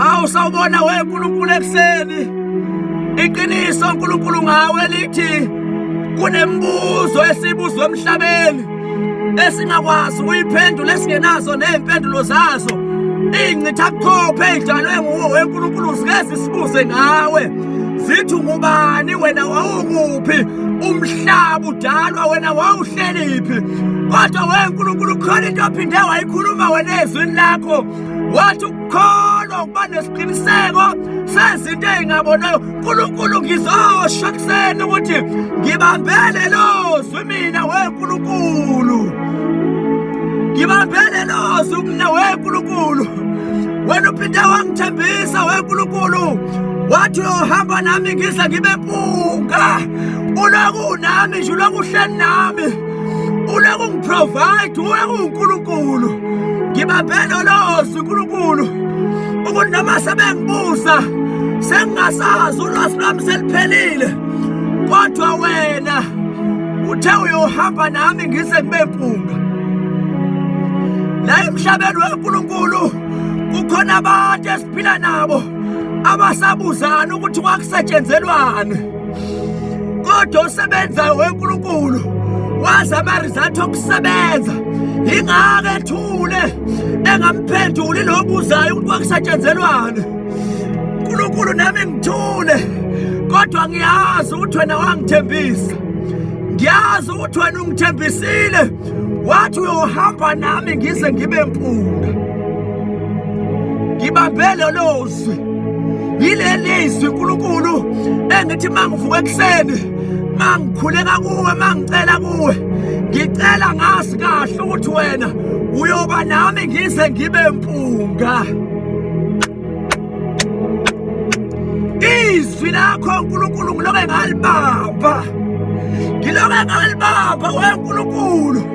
Awu sawubona we Nkulunkulu ekuseni. Iqiniso uNkulunkulu ngawe lithi kunemibuzo esibuzwa emhlabeni esingakwazi ukuyiphendula esingenazo nezimpendulo zazo. Ingcitha buchopho eyidalwe nguwe weNkulunkulu zike zisibuze ngawe. Zithi ngubani wena wawukuphi umhlaba udalwa wena wawuhleliphi kodwa weNkulunkulu khona into ophinde wayikhuluma wena ezwini lakho wathi ukukholwa ukuba nesiqiniseko sezinto ey'ngabonayo nkulunkulu ngizosho ekuseni ukuthi ngibambele lozwi mina wenkulunkulu ngibambele lozwi mina wenkulunkulu wena uphinde wangithembisa wenkulunkulu wathi uyohamba nami ngize ngibe mpunga uloku unami nje uloku uhleli nami uloku ungiprovide uloku unkulunkulu ngibambe lolozwi unkulunkulu ukuthi noma sebengibuza sengingasazi ulwazi lwami seliphelile kodwa wena uthe uyohamba nami ngize ngibe mpunga la emhlabeni wenkulunkulu kukhona abantu esiphila nabo abasabuzana ukuthi kwakusetshenzelwani kodwa osebenzayo wenkulunkulu wazi ama-result okusebenza yingako ethule engamphenduli lo obuzayo ukuthi kwakusetshenzelwani nkulunkulu nami ngithule kodwa ngiyazi ukuthi wena wangithembisa ngiyazi ukuthi wena ungithembisile wathi uyohamba nami ngize ngibe mpunga ngibambe lelo zwi yileli zwi uNkulunkulu engithi mangivuka ekuseni mangikhuleka kuwe mangicela kuwe ngicela ngazi kahle ukuthi wena uyoba nami ngize ngibe mpunga izwi lakho uNkulunkulu ngiloke ngalibamba ngiloke ngalibamba weNkulunkulu.